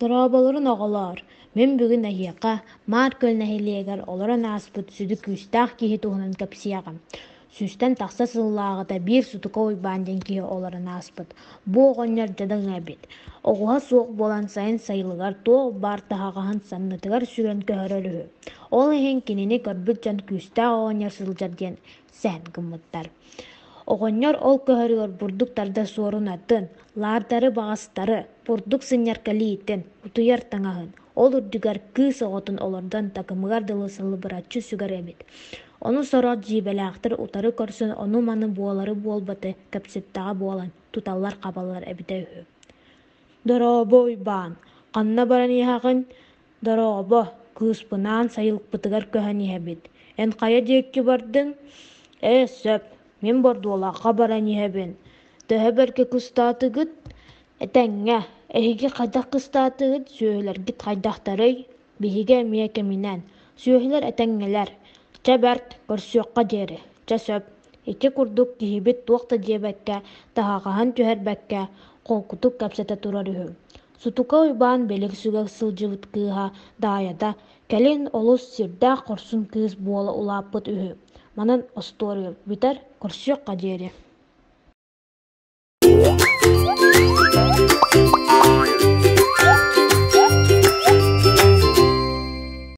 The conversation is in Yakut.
Дорооболорун оҕолоор, мин бүгүн эһиэхэ Маар Күөл нэһилиэгэр олорон ааспыт сүдү күүстээх киһи туһунан кэпсиэҕим. Сүүстэн тахса сыллааҕыта биир Сутука Уйбаан диэн киһи олорон ааспыт. Бу оҕонньор дьадаҥы эбит. Оҕуһа суох буолан сайын сайылыгар туох баар таһаҕаһын саннытыгар сүгэн көһөрөр үһү. Ол иһин кинини көрбүт дьон күүстээх оҕонньор сылдьар диэн сэһэн гыммыттар. Оҕонньор ол көһөрүгэр бурдук тарда суорунатын, лаардары баҕастары, бурдук сынньар кэлиитин, утуйар таҥаһын, ол үрдүгэр кыыс оҕотун олордон такымыгар дылы салыбыраччы сүгэр эбит. Ону сорох дьиибэлээхтэр утары көрсөн ону-маны буолары-буолбаты кэпсэттэҕэ буолан туталлар-хабаллар эбитэ үһү. «Дорообо, Уйбаан, ханна баран иһэҕин?» «Дорообо, кыыспынаан сайылыкпытыгар көһөн иһэбит. Эн хайа диэки бардыҥ?» «Ээ, сөп, мин Бордуолаахха баран иһэбин. Төһө бэркэ кыстаатыгыт?» «Этэҥҥэ. Эһиги хайдах кыстаатыгыт, сүөһүлэргит хайдахтарый?» «Биһиги эмиэ кэминэн. Сүөһүлэр этэҥҥэлэр. Чэ бэрт, көрсүөххэ диэри. Чэ сөп». Ити курдук киһибит туох да диэбэккэ, таһаҕаһын түһэрбэккэ, холкутук кэпсэтэ турар үһү. Сутука Уйбаан бэлик сүгэ сылдьыбыт кыыһа Даайата кэлин олус сүрдээх хорсун кыыс буола улааппыт үһү. Манан остуоруйа бүтэр, көрсүөххэ диэри.